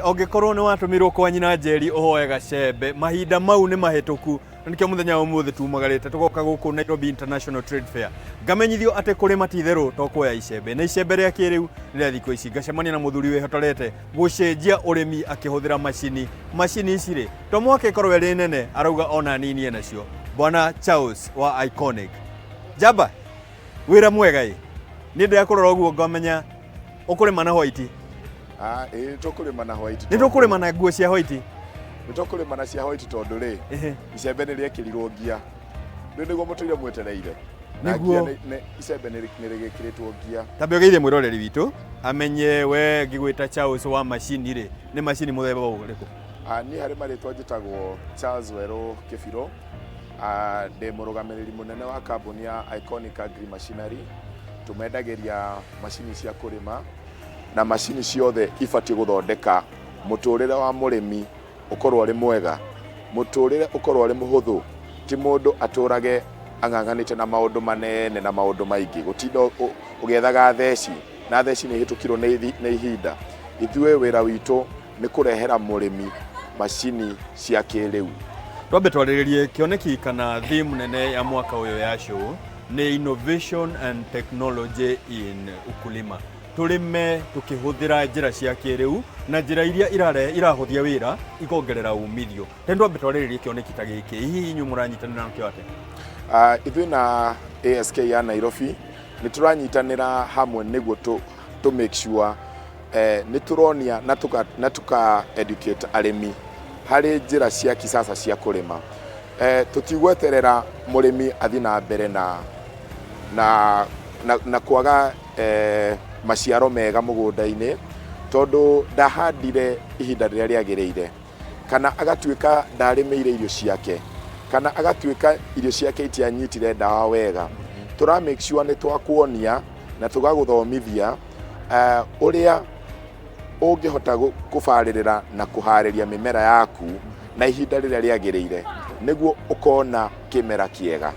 Ũngĩkorwo nĩ watũmirwo kwa nyina Njeri ũhoe gacembe, mahinda mau nĩ mahĩtũku. Na nĩkĩo mũthenya wa ũmũthĩ tumagarĩte tũgoka gũkũ Nairobi International Trade Fair. Ngamenyithio atĩ kũrĩma ti itherũ to kuoya icembe. Na icembe rĩa kĩrĩu nĩ rĩa thikũ ici. Ngacemania na mũthuri wĩhotorete gũcenjia ũrĩmi akĩhũthĩra macini. Macini ici rĩ, to mũhaka ĩkorwo ĩrĩ nene, arauga ona nini enacio. Bwana Charles wa Iconic. Njamba, wĩra mwega ĩ. Niĩ ndĩrakũrora ũguo ngamenya ũkũrĩma na white. Ah, ĩĩ tũkũrĩma na white. Nĩ tũkũrĩma na nguo cia white. Nĩ tũkũrĩma na cia white tondũ rĩ, icembe nĩ rĩekĩrirwo ngia. Rĩu nĩguo mũtũire mwetereire. Na Nĩguo. ngia icembe nĩ rĩgĩkĩrĩtwo ngia. Tambe ũgeithie mwĩroreri witũ amenye we ngĩgwĩta Charles wa macini rĩ, nĩ macini mũthemba ũrĩkũ? Ah, niĩ harĩ marĩtwa njĩtagwo Charles Werũ Kĩbirũ. Ah, ndĩ mũrũgamĩrĩri mũnene wa kambuni ya Iconic Agri Machinery. Tũmendagĩria macini cia kũrĩma na macini ciothe ibatiĩ gũthondeka mũtũrĩre wa mũrĩmi ũkorwo ũrĩ mwega, mũtũrĩre ũkorwo ũrĩ mũhũthũ, ti mũndũ atũrage ang'ang'anĩte na maũndũ manene na maũndũ maingĩ, gũtinda ũgĩethaga theci na theci nĩ ihĩtũkirwo nĩ ihinda. Ithuĩ wĩra witũ nĩ kũrehera mũrĩmi macini cia kĩrĩu. Twambe twarĩrĩrie kĩoneki kana theme nene ya mwaka ũyũ ya show nĩ innovation and technology in ukulima. Tũrĩme tũkĩhũthĩra njĩra cia kĩrĩu na njĩra iria irahũthia wĩra ikongerera umithio. Tene twambe twarĩrĩrie kĩoneki ta gĩkĩ, hihi inyuĩ mũranyitanĩra nakĩo atĩa? Ithuĩ na ASK ya Nairobi nĩ tũranyitanĩra hamwe nĩguo tũ make sure nĩ tũronia na tũka educate arĩmi harĩ njĩra cia kisasa cia kũrĩma. Tũtigweterera mũrĩmi athiĩ na mbere na kwaga maciaro mega mũgũnda-inĩ tondũ ndahandire ihinda rĩrĩa rĩagĩrĩire, kana agatuĩka ndarĩmĩire irio ciake, kana agatuĩka irio ciake itianyitire ndawa wega. Tũra make sure nĩ twakuonia na tũgagũthomithia ũrĩa ũngĩhota kũbarĩrĩra na kũharĩria mĩmera yaku na ihinda rĩrĩa rĩagĩrĩire nĩguo ũkona kĩmera kĩega.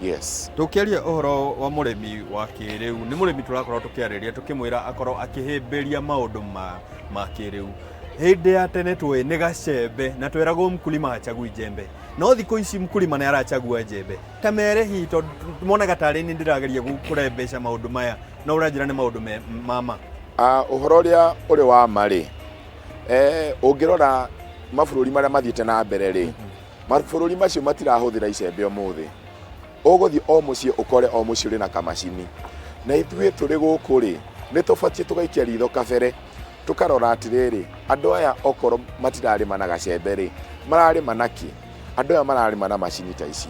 Yes. Tũkĩaria ũhoro wa mũrĩmi wa kĩrĩu, nĩ mũrĩmi tũrakorwo tũkĩarĩria tũkĩmwĩra akorwo akĩhĩmbĩria maũndũ ma kĩrĩu. Hĩndĩ ya tene tũĩ nĩ gacembe na tweragwo mkulima hachagui jembe, no thikũ ici mkulima nĩ arachagua jembe. Ta mere hihi, tondũ monaga tarĩ niĩ ndĩrageria kũrembesha maũndũ maya, no ũranjĩra nĩ maũndũ ma ma. Ũhoro ũrĩa ũrĩ wa ma rĩ, ũngĩrora mabũrũri marĩa mathiĩte na mbere rĩ, mabũrũri macio matirahũthĩra icembe ũmũthĩ. Ũgũthiĩ o mũciĩ ũkore o mũciĩ ũrĩ na kamacini. Na ithuĩ tũrĩ gũkũ rĩ, nĩ tũbatiĩ tũgaikia ritho kabere, tũkarora atĩrĩrĩ, andũ aya okorwo matirarĩma na gacembe rĩ, mararĩma na kĩ? Andũ aya mararĩma na macini ta ici.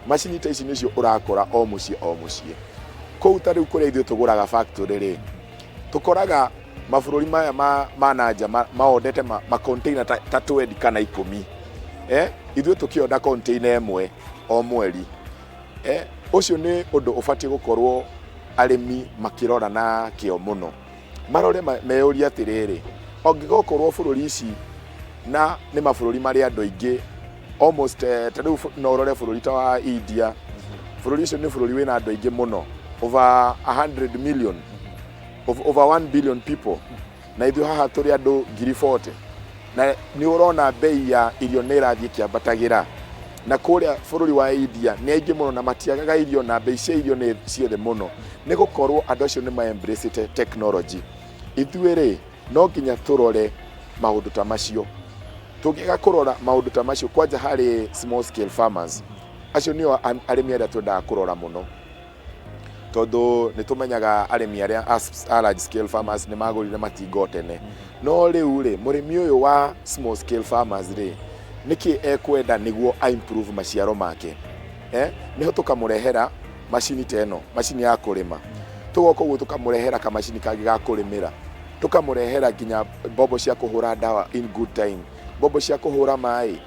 Macini ta ici nĩcio ũrakora o mũciĩ o mũciĩ. Kũu ta rĩu kũrĩa ithuĩ tũgũraga factory rĩ, tũkoraga mabũrũri maya ma na nja maondete ma container ta 20 kana 10. Ithuĩ tũkĩonda container ĩmwe o mweri. Ũcio nĩ ũndũ ũbatiĩ gũkorwo arĩmi makĩrora na kĩo mũno. Marore meyũrie atĩrĩrĩ, angĩgokorwo bũrũri ici na nĩ mabũrũri marĩ andũ aingĩ almost, ta rĩu no ũrore bũrũri ta wa India, bũrũri ũcio nĩ bũrũri wĩna andũ aingĩ mũno, over 100 million, over 1 billion people, na ithuĩ haha tũrĩ andũ ngiri 40, na nĩ ũrona bei ya irio nĩ ĩrathiĩ ĩkĩambatagĩra. Na kũrĩa bũrũri wa India nĩ aingĩ mũno na matiagaga irio, na bei cia irio nĩ ciĩ thĩ mũno, nĩ gũkorwo andũ acio nĩ ma embrace technology. Ithuĩ rĩ, no nginya tũrore maũndũ ta macio. Tũngĩaga kũrora maũndũ ta macio kwanja harĩ small scale farmers, acio nĩo arĩmi arĩa twendaga kũrora mũno, tondũ nĩ tũmenyaga arĩmi arĩa a large scale farmers nĩ magũrire matinga o tene. No rĩu rĩ, mũrĩmi ũyũ wa small scale farmers rĩ, nĩkĩ ekwenda nĩguo a improve maciaro make? Nĩho tũkamũrehera macini ta ĩno, macini ya kũrĩma. Tũgoka ũguo tũkamũrehera kamacini kangĩ ga kũrĩmĩra, tũkamũrehera nginya mbombo cia kũhũra ndawa in good time, mbombo cia kũhũra maĩ,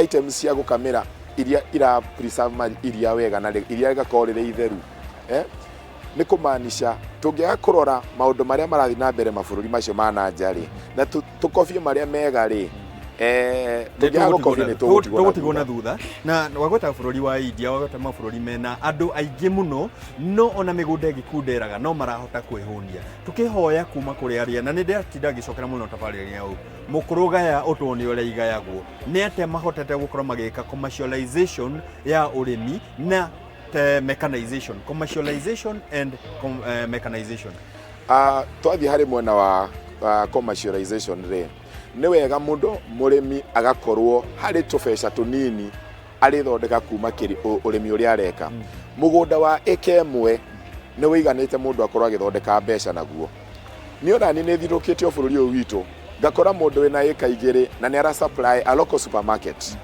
items cia gũkamĩra iria ira preserve iria wega na iria rĩgakorwo rĩrĩ itheru. Nĩ kũmaanisha tũngĩaga kũrora maũndũ marĩa marathiĩ na mbere mabũrũri macio ma na nja rĩ, na tũkobie marĩa mega rĩ, Tũngĩaga gũkobia nĩ tũgũtigwo na tũgũtigwo na thutha. thutha. Na wagweta bũrũri wa India, wagweta mabũrũri mena andũ aingĩ mũno, no ona mĩgũnda ĩgĩkunderaga no marahota kwĩhũnia. Tũkĩhoya kuma kũrĩ arĩa, na nĩ ndĩratinda ngĩcokera mũno tabarĩra ya ũũ mũkũrũ gaya ũtũũ nĩ ũrĩa igayagwo, nĩ atĩa mahotete gũkorwo magĩka commercialization ya ũrĩmi na mechanization, commercialization and mechanization? Twathiĩ harĩ mwena wa commercialization rĩ, nĩ wega mũndũ mũrĩmi agakorwo harĩ tũbeca tũnini arĩthondeka kuma ũrĩmi ũrĩa areka. Mũgũnda wa ĩka ĩmwe nĩ wĩiganĩte mũndũ akorwo agĩthondeka mbeca naguo. Niĩ ona niĩ nĩ thirũkĩte o bũrũri ũyũ witũ, ngakora mũndũ wĩna ĩka 2 na nĩ ara supply a local supermarket.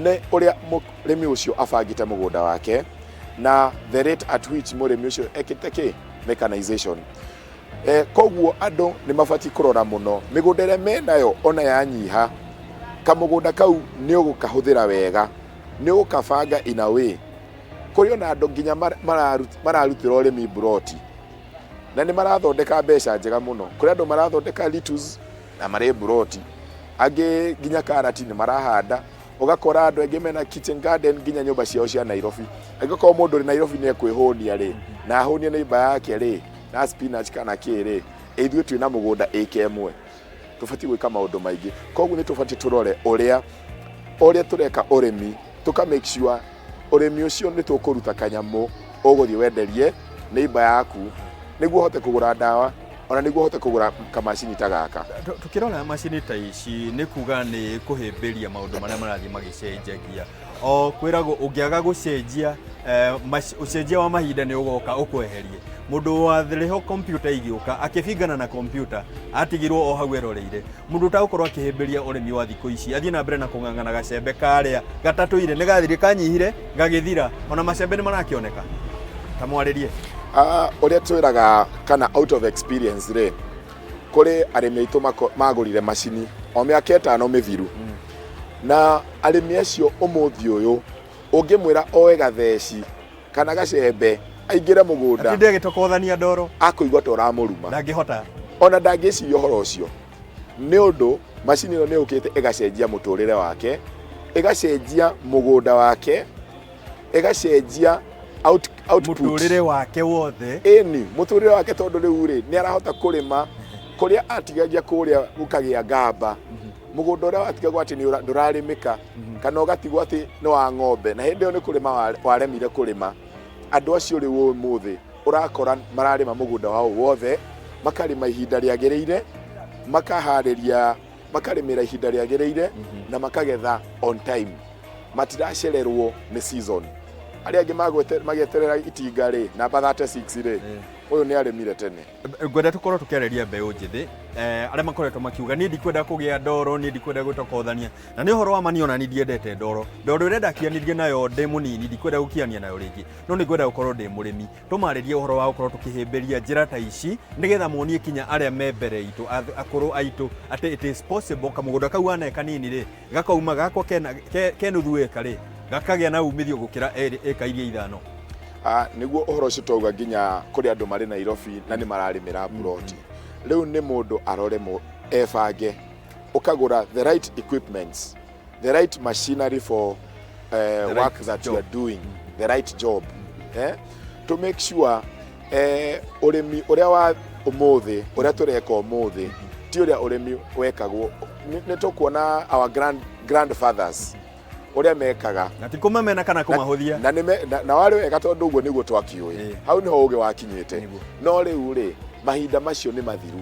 Nĩ ũrĩa mũrĩmi ũcio abangĩte mũgũnda wake na the rate at which mũrĩmi ũcio ekĩte kĩ mechanization. Koguo andũ nĩ mabatiĩ kũrora mũno mĩgũnda ĩrĩa menayo, ona yanyiha, kamũgũnda kau nĩ ũgũkahũthĩra wega, nĩ ũgũkabanga in a way. Kũrĩ ona andũ nginya mararutĩra ũrĩmi mburoti na nĩ marathondeka mbeca njega mũno. Kũrĩ andũ marathondeka lettuce na marĩ mburoti, angĩ nginya karati nĩ marahanda. Ũgakora andũ aingĩ mena kitchen garden nginya nyũmba ciao cia Nairobi. Angĩkorwo mũndũ ũrĩ Nairobi nĩ ekwĩhũnia rĩ, na ahũnie neighbor yake rĩ, na spinach kana kĩ rĩ, ithuĩ twĩna mũgũnda ĩka ĩmwe, tũbatiĩ gwĩka maũndũ maingĩ. Koguo nĩ tũbatiĩ tũrore ũrĩa tũreka ũrĩmi, tũka make sure ũrĩmi ũcio nĩ tũkũruta kanyamũ ũgũthiĩ wenderie neighbor yaku, nĩguo ũhote kũgũra ndawa, ona nĩguo ũhote kũgũra kamacini ta gaka. Tũkĩrora macini ta ici, nĩ kuga nĩ kũhĩmbĩria maũndũ marĩa marathiĩ magĩcenjagia. O kwĩragwo ũngĩaga gũcenjia, ũcenjia wa mahinda nĩ ũgoka ũkweherie. Mũndũ warĩho kompiuta igĩũka akĩbingana na kompiuta, atigirwo o hau eroreire. Mũndũ ũtagũkorwo akĩhĩmbĩria ũrĩmi wa thikũ ici athiĩ na mbere na kũng'ang'ana gacembe karĩa gatatũire, nĩ gathire, kanyihire, gagĩthira. Ona macembe nĩ marakĩoneka, ta mwarĩrie. Ũrĩa twĩraga kana out of experience rĩ, kũrĩ arĩmi aitũ magũrire macini o mĩaka 5 mĩthiru, na arĩmi acio ũmũthĩ ũyũ ũngĩmwĩra oe gatheci kana gacembe aingĩre mũgũnda, atinde agĩtokothania ndoro, akũigua ta ũramũruma. Ndangĩhota. Ona ndangĩciria ũhoro ũcio, nĩ ũndũ macini ĩno nĩ yũkĩte ĩgacenjia mũtũrĩre wake, ĩgacenjia mũgũnda wake, ĩgacenjia output. Mũtũrĩre wake wothe. Ĩni, mũtũrĩre wake, tondũ rĩu rĩ, nĩ arahota kũrĩma kũrĩa atigagia kũrĩa gũkagĩa ngamba, mũgũnda ũrĩa watigagwo atĩ nĩ ndũrarĩmĩka kana ũgatigwo atĩ nĩ wa ng'ombe, na hĩndĩ ĩyo nĩ kũrĩma waremire kũrĩma. Andũ acio rĩu ũmũthĩ ũrakora mararĩma mũgũnda wao wothe, makarĩma ihinda rĩagĩrĩire, makaharĩria, makarĩmĩra ihinda rĩagĩrĩire na makagetha on time, matiracererwo nĩ season. Arĩa angĩ magĩeterera itinga rĩ, namba 36 rĩ, ũyũ nĩ arĩmire tene. Ngwenda tũkorwo tũkĩarĩria mbeũ njĩthĩ, arĩa makoretwo makiuga, "Niĩ ndikwenda kũgĩa ndoro, niĩ ndikwenda gwĩtokothania." Na nĩ ũhoro wa mani, ona niĩ ndiendete ndoro. Ndoro ĩrĩa ndakianirie nayo ndĩ mũnini, ndikwenda gũkiania nayo rĩngĩ, no nĩ ngwenda gũkorwo ndĩ mũrĩmi. Tũmarĩrie ũhoro wa gũkorwo tũkĩhĩmbĩria njĩra ta ici, nĩgetha monie kinya arĩa me mbere itũ, akũrũ aitũ, atĩ it is possible kamũgũnda kau ane kanini rĩ, gakauma gakwa kena ke nuthu ĩka rĩ, gakagĩa na umithio gũkĩra ĩka iria 5. Nĩguo ũhoro ũcio twauga nginya kũrĩ andũ marĩ Nairobi na nĩ mararĩmĩra mburoti. Rĩu nĩ mũndũ arore ebange, ũkagũra the right equipments, the right machinery for the work right that you job. Are doing the right job, to make sure ũrĩmi ũrĩa wa ũmũthĩ, ũrĩa tũreka ũmũthĩ, ti ũrĩa ũrĩmi wekagwo. Nĩ tũkuona our grandfathers ũrĩa mekaga. Na ti kũmamena kana kũmahũthia. Na, na warĩ wega, tondũ ũguo nĩguo twakĩũĩ. Hau nĩho ũgĩ wakinyĩte. No rĩu rĩ, mahinda macio nĩ mathiru.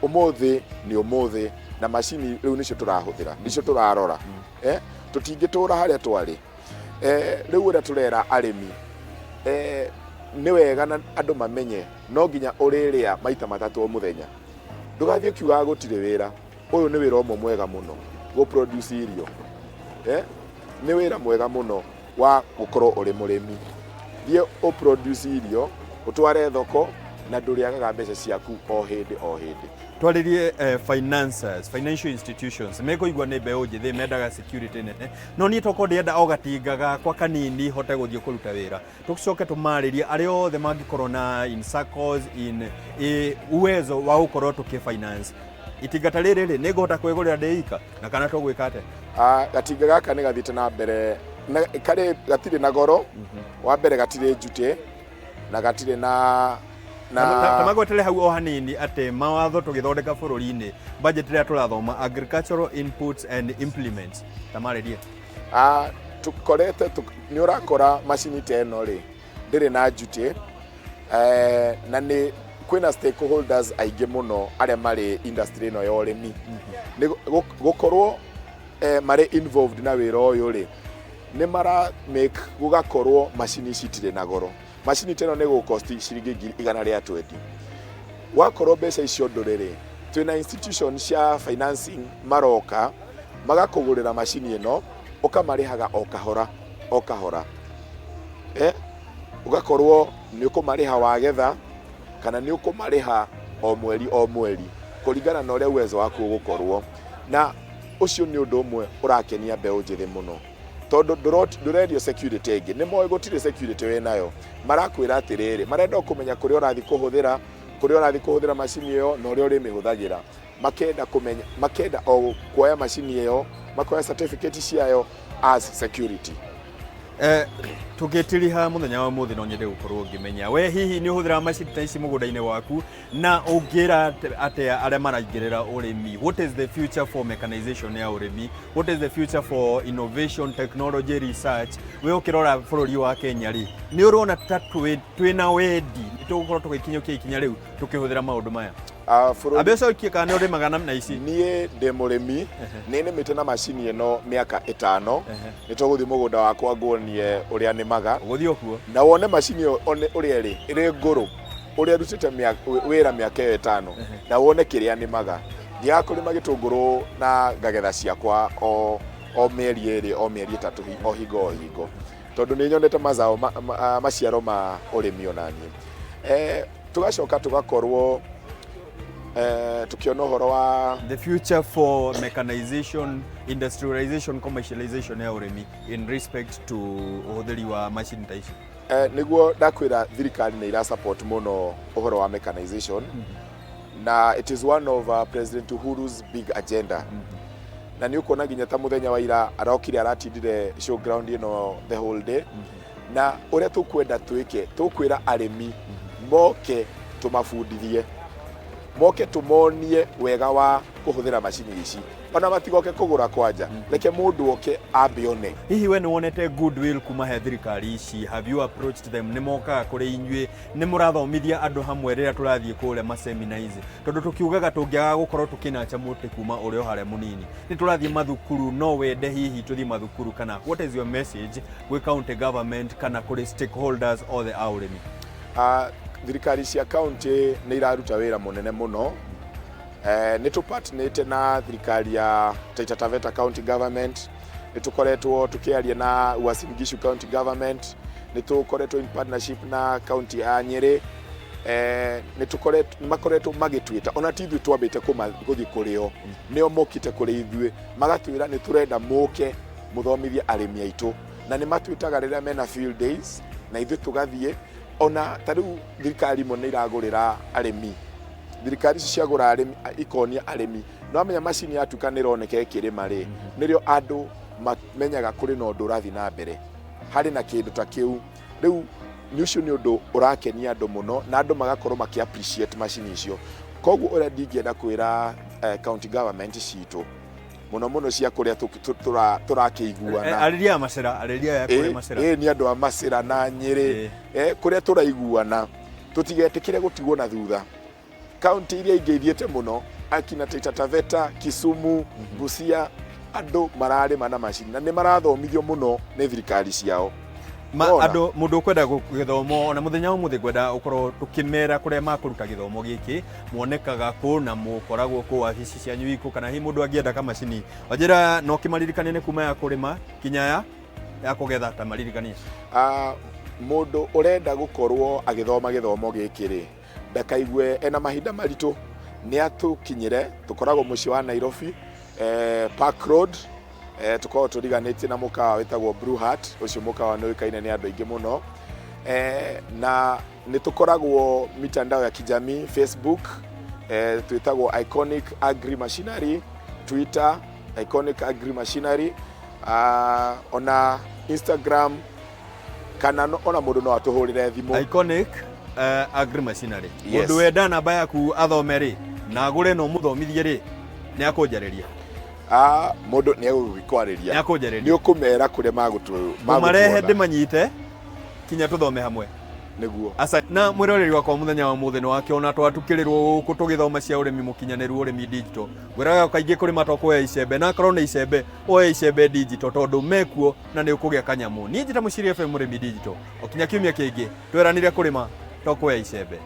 Ũmũthĩ nĩ ũmũthĩ, na macini rĩu nĩcio tũrahũthĩra, nĩcio tũrarora. Tũtingĩtũra harĩa twarĩ. Rĩu ũrĩa tũrera arĩmi, nĩ wega na andũ mamenye no nginya ũrĩrĩa maita matatũ o mũthenya. Ndũgathiĩ ũkiugaga gũtirĩ wĩra. Ũyũ nĩ wĩra ũmwe mwega mũno, gũ produce irio. Nĩ wĩra mwega mũno wa gũkorwo ũrĩ mũrĩmi. Thiĩ ũ produce irio, ũtware thoko, na ndũrĩagaga mbeca ciaku o hĩndĩ o hĩndĩ. Twarĩrie financiers, financial institutions mekũigua nĩ mbeũ njĩthĩ mendaga security nene, no niĩ tokorwo ndĩrenda o gatinga gakwa kanini hote gũthiĩ kũruta wĩra. Tũcoke tũmarĩrie arĩa othe mangĩkorwo na in circles in uwezo wa gũkorwo tũkĩ finance. Itinga ta rĩrĩ rĩ, nĩ ngũhota kwĩgũrĩra ndĩ ika na kana tũgwĩka atĩa? Gatinga gaka nĩ gathiĩte na mbere na, karĩ gatirĩ na goro. Wa mbere gatirĩ njutĩ na gatirĩ na na Ta magwetere hau o hanini atĩ mawatho tũgĩthondeka bũrũri-inĩ, budget ĩrĩa tũrathoma, agricultural inputs and implements, ta marĩrie. Tũkorete nĩ ũrakora macini ta ĩno rĩ, ndĩrĩ na njutĩ, na nĩ kwĩna stakeholders aingĩ mũno arĩa marĩ industry ĩno ya ũrĩmi. Nĩ gũkorwo marĩ involved na wĩra ũyũ rĩ, nĩ mara make gũgakorwo macini ici itirĩ na goro. Macini ta ĩno nĩ gũkosti ciringi 120,000. Wakorwo mbeca icio ndũrĩ rĩ, twĩna institution cia financing, maroka magakũgũrĩra macini ĩno, ũkamarĩhaga o kahora o kahora, ũgakorwo nĩ ũkũmarĩha wagetha kana nĩ ũkũmarĩha o mweri o mweri kũringana na ũrĩa uwezo waku ũgũkorwo. Na ũcio nĩ ũndũ ũmwe ũrakenia mbeũ njĩthĩ mũno, tondũ ndũrerio security ĩngĩ. Nĩ moĩ gũtirĩ security wĩnayo. Marakwĩra atĩrĩrĩ, marenda o kũmenya kũrĩa ũrathiĩ kũhũthĩra, kũrĩa ũrathiĩ kũhũthĩra macini ĩyo na ũrĩa ũrĩmĩhũthagĩra. Makenda kũmenya, makenda o kuoya macini ĩyo, makoya certificate ciayo as security. Tũgĩtiriha mũthenya wa ũmũthĩ, no nyende gũkorwo ngĩmenya we hihi nĩ ũhũthĩraga macini ta ici mũgũnda-inĩ waku, na ũngĩra atĩa arĩa maraingĩrĩra ũrĩmi? What is the future for mechanization ya ũrĩmi? What is the future for innovation, technology, research? We ũkĩrora bũrũri wa Kenya rĩ, nĩ ũrona ta twĩna wendi, nĩ tũgũkorwo tũgĩkinyũkia ikinya rĩu tũkĩhũthĩra maũndũ maya? Bũrũri Ambe ũcokie kana nĩ ũrĩmaga na ici. Niĩ ndĩ mũrĩmi, nĩ nĩmĩte na macini ĩno mĩaka 5. Nĩ tũgũthiĩ mũgũnda wakwa nguonie ũrĩa nĩmaga. Ũgũthiĩ o kuo. Na wone macini ĩyo one ũrĩa ĩrĩ ngũrũ, ũrĩa ĩrutĩte wĩra mĩaka ĩyo 5, na wone kĩrĩa nĩmaga. Thiaga kũrĩma gĩtũngũrũ na ngagetha ciakwa o mĩeri 2, o mĩeri 3, o hingo o hingo, tondũ nĩ nyonete mazao maciaro ma ũrĩmi onaniĩ. Tũgacoka tũgakorwo tũkĩona ũhoro wa the future for mechanization, industrialization, commercialization ya ũrĩmi in respect to ũhũthĩri wa macini ta ici. Nĩguo ndakwĩra, thirikari nĩ ira support mũno ũhoro wa mechanization, na it is one of President Uhuru's big agenda. Na nĩ ũkuona nginya ta mũthenya wa ira arokire aratindire showground ĩno the whole day. Na ũrĩa tũkwenda twĩke, tũkwĩra arĩmi moke tũmabundithie, moke tũmonie wega wa kũhũthĩra macini ici, ona matigoke kũgũra kwanja, reke mũndũ oke ambe one. Hihi we nĩ wonete goodwill kuma he thirikari ici? Have you approached them? Nĩ mokaga kũrĩ inyuĩ? Nĩ mũrathomithia andũ hamwe rĩrĩa tũrathiĩ kũrĩa masemina ici? Tondũ tũkiugaga tũngĩaga gũkorwo tũkĩnacha mũtĩ kuma ũrĩ o harĩa mũnini, nĩ tũrathiĩ mathukuru, no wende hihi tũthiĩ mathukuru, kana what is your message gwĩ county government kana kũrĩ stakeholders othe a ũrĩmi? Thirikari cia county nĩ iraruta wĩra mũnene mũno. Nĩ tũpartnĩte na thirikari ya Taita Taveta County Government, nĩ tũkoretwo tũkĩaria na Uasin Gishu County Government, nĩ tũkoretwo in partnership na county ya Nyĩrĩ. Nĩ tũkoretwo, makoretwo magĩtwĩta, ona ti ithuĩ twambĩte gũthiĩ kũrĩ o, nĩo mokĩte kũrĩ ithuĩ magatwĩra nĩ tũrenda mũke mũthomithie arĩmi aitũ, na nĩ matwĩtaga rĩrĩa mena field days na ithuĩ tũgathiĩ. Ona ta rĩu thirikari imwe nĩ iragũrĩra arĩmi, thirikari ici ciagũra arĩmi, ikonia arĩmi. No amenya macini yatuĩka nĩ ĩroneka ĩkĩrĩma rĩ, nĩrĩo andũ mamenyaga kũrĩ na ũndũ ũrathiĩ na mbere, harĩ na kĩndũ ta kĩu. Rĩu nĩ ũcio nĩ ũndũ ũrakenia andũ mũno, na andũ magakorwo makĩ appreciate macini icio. Koguo ũrĩa ndingĩenda kwĩra county government citũ, mũno mũno cia kũrĩa tũrakĩiguana. Arĩria ya macera, arĩria ya kũrĩa macera. Nĩ andũ a Macera na Nyĩrĩ, kũrĩa tũraiguana, tũtigetĩkĩre gũtigwo na thutha. Kaunti iria ingĩ ithiĩte mũno, akina Taita Taveta, Kisumu, Busia, andũ mararĩma na macini na nĩ marathomithio mũno nĩ thirikari ciao. Ma Wona? Andũ, mũndũ ũkwenda gĩthomo, ona mũthenya wa ũmũthĩ ngwenda ũkorwo tũkĩmera kũrĩa makũruta gĩthomo gĩkĩ, muonekaga kũ na mũkoragwo kũ, wabici cianyu ikũ, kana hihi mũndũ angĩenda kamacini wanjĩra no kĩmaririkanie nĩ kuma ya kũrĩma kinya ya kũgetha, ta maririkanie. Mũndũ ũrenda gũkorwo agĩthoma gĩthomo gĩkĩ rĩ, ndakaigue ena mahinda maritũ, nĩ atũkinyĩre. Tũkoragwo mũciĩ wa Nairobi, Park Road, tũkoragwo tũriganĩtie na mũkawa wĩtagwo Blue Heart. Ũcio mũkawa nĩ ũĩkaine nĩ andũ aingĩ mũno. Na nĩ tũkoragwo mitandao ya kijamii, Facebook, Twĩtagwo Iconic Agri Machinery, Twitter Iconic Agri Machinery, ona Instagram, kana ona mũndũ no atũhũrĩre thimũ. Iconic Agri Machinery. Yes. Mũndũ wenda namba yaku athome rĩ, na agũre na ũmũthomithie rĩ, nĩ akũnjarĩria. Mũndũ nĩ egũgĩkwarĩria. Nĩ akũnjarĩria. Nĩ ũkũmera kũrĩa Ngũmarehe magũtuona. Ndĩmanyite kinya tũthome hamwe. Nĩguo. Aca na mwĩroreri wakwa, mũthenya wa mũthĩ nĩ wakĩona twatukĩrĩrwo gũkũ tũgĩthoma cia ũrĩmi mũkinyanĩru, ũrĩmi digital. Ngwĩraga kaingĩ kũrĩma to kuoya icembe, na akorwo nĩ icembe, oya icembe digital tondũ mekuo na nĩ ũkũgĩa kanyamũ. Niĩ njĩta Mũciri FM, mũrĩmi digital. O kinya kiumia kĩngĩ, tweranire kũrĩma to kuoya icembe.